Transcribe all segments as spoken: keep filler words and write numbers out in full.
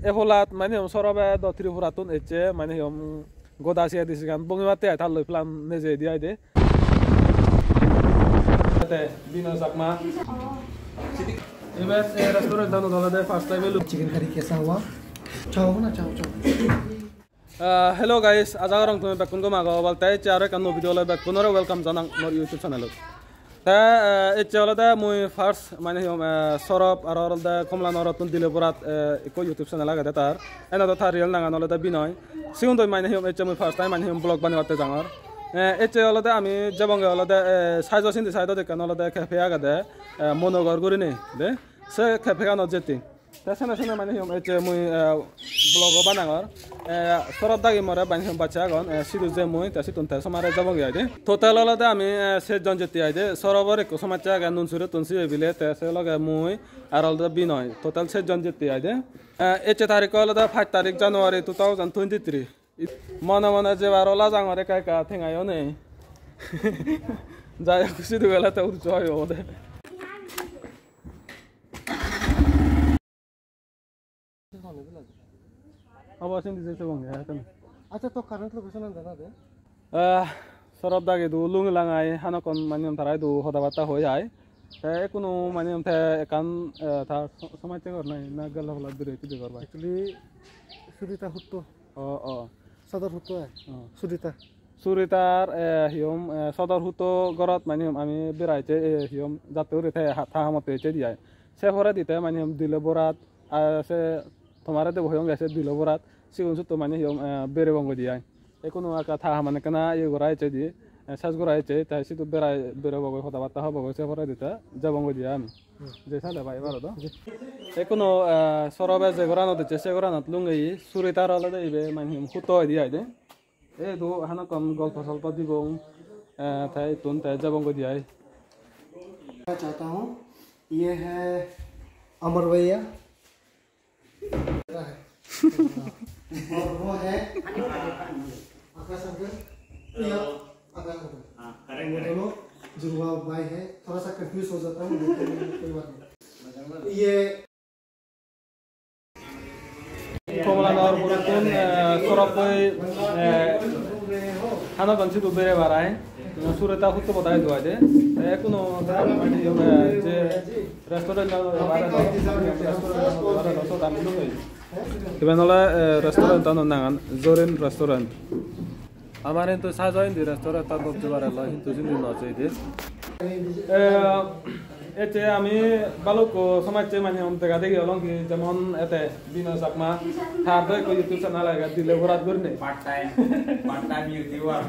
Eholat mane hiyom sorobe do Tripurattun ecche mane hiyom goda siya disigan bongibatte ai talloi plan nejeyedi ai de. Te Binoy Chakma. Ibe, eh, restaurant-anot olode first time elo. Chicken curry kaisa hua? Chao na, chao, chao. Ah, hello guys, aja gorong tumi bekkun gom ago. Obalte ecche aro ekkan nuo video loi bekkunore welcome janang mor YouTube channel-ot. Te, eh, ecche olode mui first mane hiyom, eh, Sorop aro olode Kamalanagar-ottun Dile Borat, eh, ekko YouTube channel agede tar. Ene do tar real nangan olode Binoy. Sigun doi mane hiyom ecche mui first time mane hiyom vlog banebatte jangor. Eh, ecche olode ami jebonge olode, eh, side-o sindi side-ot ekkan olode cafe agede, eh, Monogor gurinei de. Se cafe-anot jetti. Te sene sene mane hiyom ecche mui, eh, vlog-o banangor. Eh, Sorop dagi more mane hiyom bacche agon, eh, sidu je mui, te sittun te somare jebonge ai de. Total olode ami, eh, sejjon jetti ai de. Sorobor ekko somajje age Nunsuri-ttun sibe bile, te se loge mui, ar olode Binoy. Total sejjon jetti ai de. Eh, ecche tarikko olode pach tarik January two thousand twenty-three. Mone mone jebar ola jangor ekka ekka tengayo nei. Jai hok, sidu gele te urjo oi obode. Obo sindi je sebong ya kan. Acha, to current location an jana de. Eh, Sorop dagi du Lungilang ai, hanokkon mane tarai du hoda batta hoi ai. Te ekkunu mane te ekkan, eh, ta so-, somajje gor nai, na gelo hola dure tu gor bai. Actually, Surita hutto. O, o. Sodor hutto ai. O. Surita. Suritar, eh, hiyom, eh, sodor hutto gorot mane hiyom ami berai ecche, eh, hiyom jatte guri te ha-, ta hamotte ecche di ai. Se poredi te mane hiyom Dile Borat, ah, se tomare debo hoyonge se Dile Borat, sigun sutto mane hiyom, eh, berebong goi di ai. Ekkuno ekka ta haman ekkana iye gora ecche di, eh, sej gora ecche, te sidu berai, berebo goi, hoda batta hobo goi, se poredi te jebong goi di ai ami. Hmm. Je sale bai ebaro do. Ji. Ekkuno, eh, Sorobe je goranot ecche, se goranot lungei, Suritar olode ibe mane hiyom hutto oi di ai de. Ei do hanakkon golpo solpo dibong, eh, te ittun te jebong goi di ai. चाहता हूँ, ये है अमर भैया। और वो है आकाश अंकल। ये आकाश अंकल। हाँ, correct, वो correct। दोनों जुड़वा भाई है। थोड़ा सा कंफ्यूज हो जाता हूँ, लेकिन कोई बात नहीं। ये Kamalanagar-ottun, eh, Sorop hoi, eh, hanakkon sidu berebar ai. Surita hutto bodai do ai de. Te ekkuno, eh, je restaurant, restaurant, restaurant, iben ole, eh, restaurant-ano nangan Zorin Restaurant. Amar hintu sajo indi restaurant-an dojje bare loi, hintu sindi no jeye de. Eh, ecche ami balukko somajje mane hiyom dega degi olong ki, jemon ete Binoy Chakma, tar do ekko YouTube channel age, Dile Borat gurinei. Part time, part time YouTuber.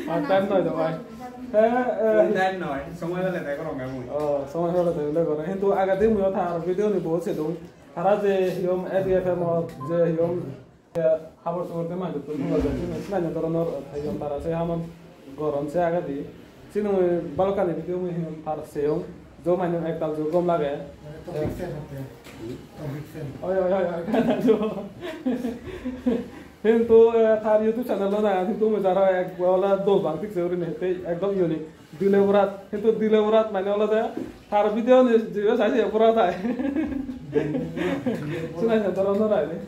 Part time noi do bhai. Te, eh, full time noi, somoy pele te goronge mui. Oh, somoy pele te bile gore. Hintu agedi muiyo tar video ni bohut sedung. Tara je hiyom A D F M ot, je hiyom Te habor subor de manjottun hobor de, sini sinani doronor heyong tara se hamot goron se agedi. Sini mui balokkani video mui heyong tar seyong. Jo mane ektal jo gom lage. Topic fan hotte. Topic fan. Oi, oi, oi, oi, jo. Hintu, eh, tar YouTube channel-o na, hintu mui jaro ek bola dol bang thik se gurinei, te ekdom unique. Dile Borat, hintu Dile Borat mane olode tar video ni jibe sai se pura tai. Sinai se doronor ai ni.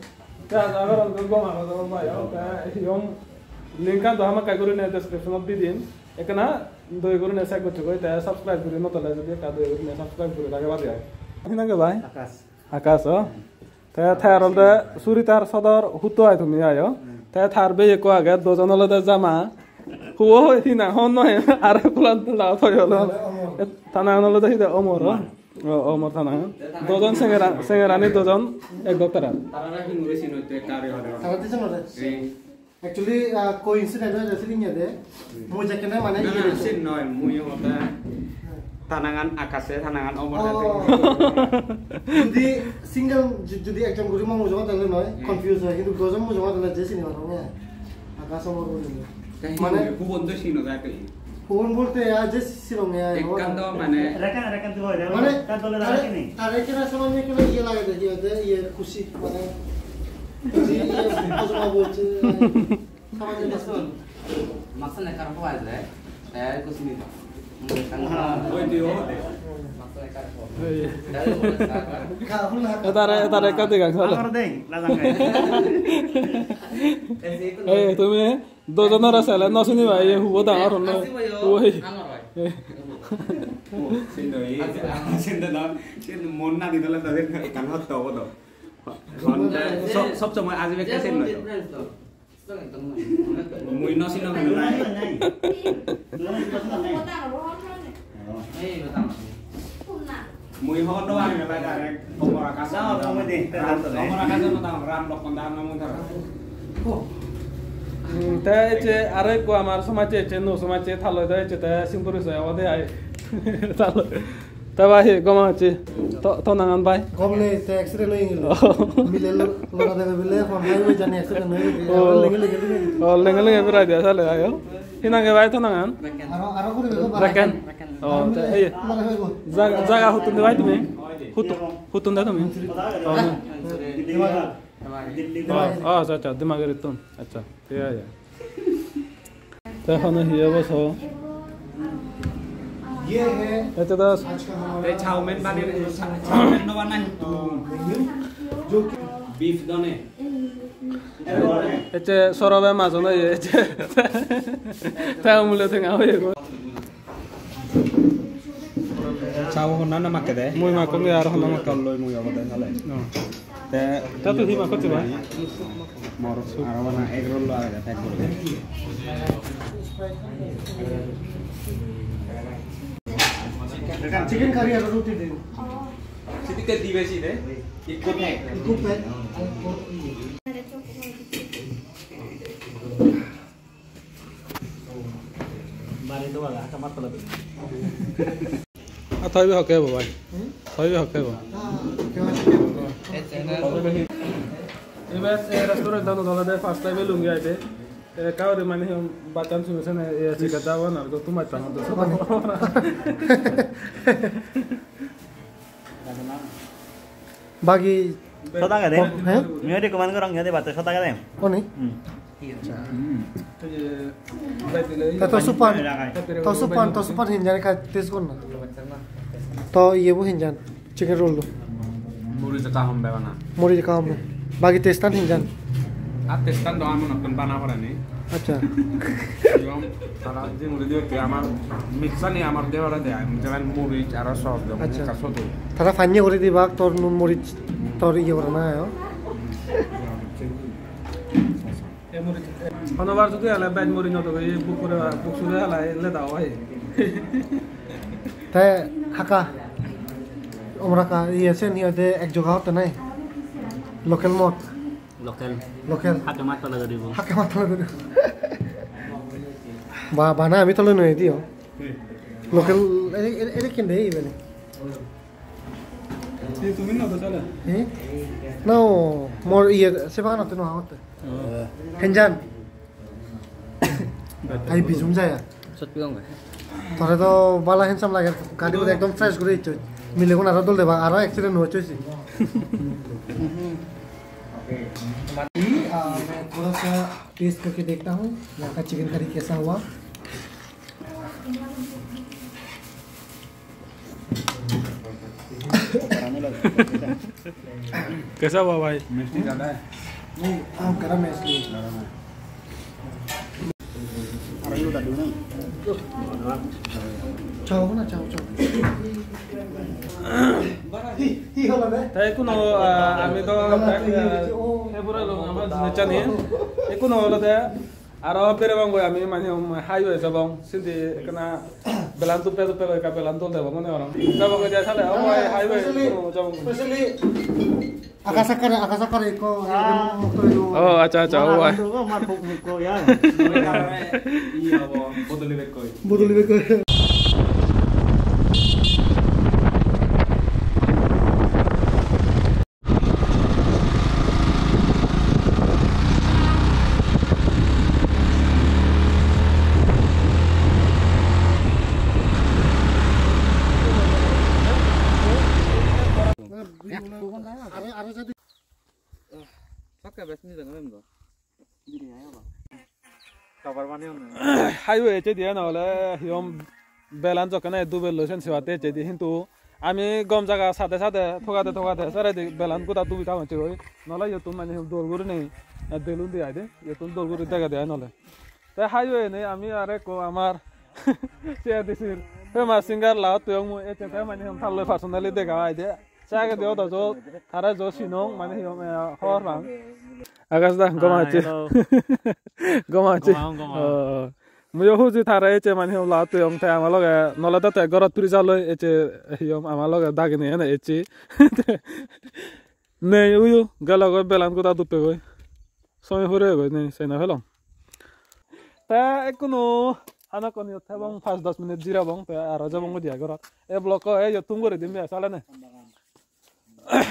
Te aja gorong gom aro do bhai, te hiyom link-an do hamakkai gurinei description-ot di dim. Ekkena doi gurinei check goccho goi, te subscribe guri no thole jodi ekka doi gurinei subscribe guri rage badi ai. Hi nang ge bhai? Akash. Akash, o? Te, te tar olode Suritar sodor hutto ai tumi ayo. Hmm. Te tar bhei ekko age, dojon olode jama. Huo hoi hi nang hon noi, aro ekko la, la toyo lo. Omor. E, ta nangan olode hi de Omor, o? Omor. O, Omor ta nangan. Dojon sengera, sengerani dojon ek gok tara. Tarare hinguri sinotte ekka ari hore. Tara dijon ore? Ei. Actually, ah, coincidence hoye de, siling ye de. Hmm. Mui jekkene mane na, iye na, de. Sin noi, mui hoda. Hmm. Ta nangan Akash, ta nangan Omor. Oh. Jodi single, ju-, jodi ekjon guri mo mujungot thele noi, hmm, confuse hoy, hintu dojon mujungot thele je sini parong, eh. Akash Omor guri. Te mane hintu hubon do sino jai te. Hubon bolte, ah, je Shillong-e ai, ekkan do mane rekan, rekan tu hoy, mane ekkan dole tare, rekan ni. Tare kena samanya kena iye lage de, iye de, iye khushi, mane khushi, iye hojma bolche, samanya kena. Maksan ekar ko aile, tayar kuch nahi. Etare, etare ekka dega, sale. Ei, tumi dojonore sele no siniba, ei hubo dangor honno. Hubo ei. Sindo, ei, sindo no, sindo mon na didole tade ekkan hotto obo do. Sob, sob somoi ajibe ekka sindo. Mui no sinong. Mui hobor no pang, Omor Akash. Omor Akash no tang, Ram Lokkhon da no mui tara. Hmm, te ecche aro ekko amar somajje ecche, nuo somajje, ta loi do ecche, te simpuri soy obode ai. Ta loi. Te bai, gom achi. To, to nangan bai? Gom nei, te accident oi gelo. Oh. Mile lo-, lora debe bile, hon hai oi jani accident oi gelo. Oh. Lenge lenge lenge. Oh, lenge lenge berai dia sale ayo. Hi nang oi bai to nangan? Aro, aro guri bego. Raken. Oh, te ei. Mane hoibo. Jaga, jaga huttun de bai tumi? Huttun, huttun de tumi? Oh, na. Dimagiri. Oh, oh, acha, acha, Dimagirittun. Acha, iya, iya. Te hono hi obo so? Acha, das. Te chowmein banei, chowmein no banai huttun? Beef done. Ecche sorobe majon oye, ecche. Ta umule tenga oye go. Chao honna na makke de? Mui makkom de, aro honna makke? Tol loi mui obode sale. No. Te ta tu hi makko chiba? Mor aro bana egg roll lo agede, pack guri de. Chicken curry aro ruti de. Sidikke dibe side, ikko pack. Ikko pack. Bari do bala, haka matla do. A thoi be hokke bo bhai. Hmm? Thoi be hokke bo. Ah, kya baat hai? Ibe, eh, restaurant-anot olode first time elungi aide. Eh, ekka guri mane hi hom bachan sunu sene, eh, sikke jabo na, to tumar tangor do. Bagi sot agede? He? Mui recommend gorong, iyot ebatte sot agede. Oni? Hmm. Hmm. Ta to supan, to supan, to supan hinjan ekka taste gor na. To iye bo hinjan, chicken roll do. Murij ekka hom be bana. Murij ekka hom be. Bagi taste-an hinjan? Ar taste-an do amonottun bana poreni. Acha. Ebong tara jinguli dibatte amar mix-ani amar debare de ai, jeman murij aro sos de, acha, ekka sodo. Tara panye guri dibak tor nun murij tor iye gorana ayo. Honobar jodi ale bej murij no dobe, buk kore, buk sure ale leda oi. Te haka, omra ka, iye sen iye de ek joga hotte nai. Local mot. Local. Local. Hake matto lage dibo. Hake matto lage dibo. Ba, bana ami tole noi diyo. Local, ere, ere, ere kende ibeni. Ei, tumi no to sale? He? No, mor iye, se baganotte no agotte. Oh. Henjan. Ai bijum jaya. Sotpi gong. Tore to bala handsome lage, gari bo ekdom fresh guri ecchoi. Milegun aro dol deba, aro accident no ecchoi si. अभी, आ, मैं थोड़ा सा टेस्ट करके देखता हूँ यहाँ का chicken curry कैसा हुआ। कैसा हुआ भाई? मिर्ची ज़्यादा है। नहीं, हाँ, गरम है इसलिए। गरम है। Chao na, chao, chao. Hi, hi hola de? Te ekkuno, ah, ami to, ah, February lo amar jinich ani. Ekkuno olode aro berebong goi ami mane, um, highway jabong. Sindi ekkana belan duppe duppe goi, ekka belan dol degong mone gorong. Jabong goi de sale, oh, highway ekkuno jabong goi. Specially Akash Akkar, Akash Akkar ikko, ah, oh, acha, acha, oh, bhai. Mar mukko, ya. Bodoli bekkoi. Bodoli bekkoi. Sokke bes ni dengor em do. Biri ayo ba. Cover bani hone. Highway ecche diye na hole hi hom belan jokkene dubello sen sebatte ecche di, hintu ami gom jaga sade sade togade togade saredi belan goda dubi tagocche goi. Nole iyottun mane dol gurinei, eh, belun di aide, iyottun dol guri degede ai nole. Te hayo ene ami arekko amar C A D C-r famous singer Laot Toyong mui ecche, te mane hom talloi personally dega aide. Se agedi odo jo tare jo sinong, mane hi hom, eh, hobor pang. Akash da, gom Ah, achi? Hello. Gom achi? Gom aung, gom aung. Oh. Muiyo huji tare ecche mane hi hom Laot Toyong te ama loge nole do te gorot puri jaloi ecche hi hom ama loge dagini ene ecche. Nei uyu gelo goi belan goda duppe goi. Somoy pure goi nei sena pelong. Te ekkunu hanakkon iyot thebong, pas dos minute jirabong, te aro jabong udi ai gorot. E vlog-ko e iyot thum guri dim ya, sale ne?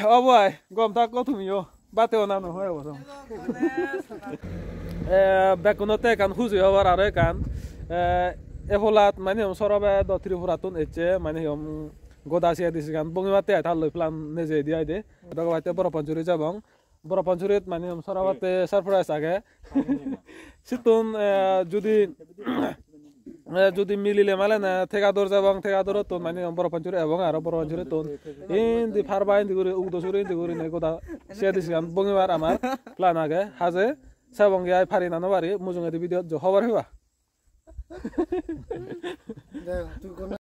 Obo ai, gom thakko tumiyo. Bate ona no hoy obo. Eh, bekkunotte ekkan huji hobor aro ekkan. Eh, e polat mane hom sorobe do Tripurattun ecche, mane hom goda C A D C-gan bongibatte ai talloi plan nejei di ai de. Dogobatte Boro Panchuri jabong. Boro Panchurit mane hom sorobatte surprise age. Sittun, eh, judi, eh, judi milile male na Thegador jabong, Thegadorottun mane hom Boro Panchuri ebong aro Boro Panchurittun indi parba indi guri, Ugdosuri indi guri ne goda C A D C-gan bongibar amar plan age. Haje sebonge ai pari na no pari, mujungedi video-t jo hobor peba.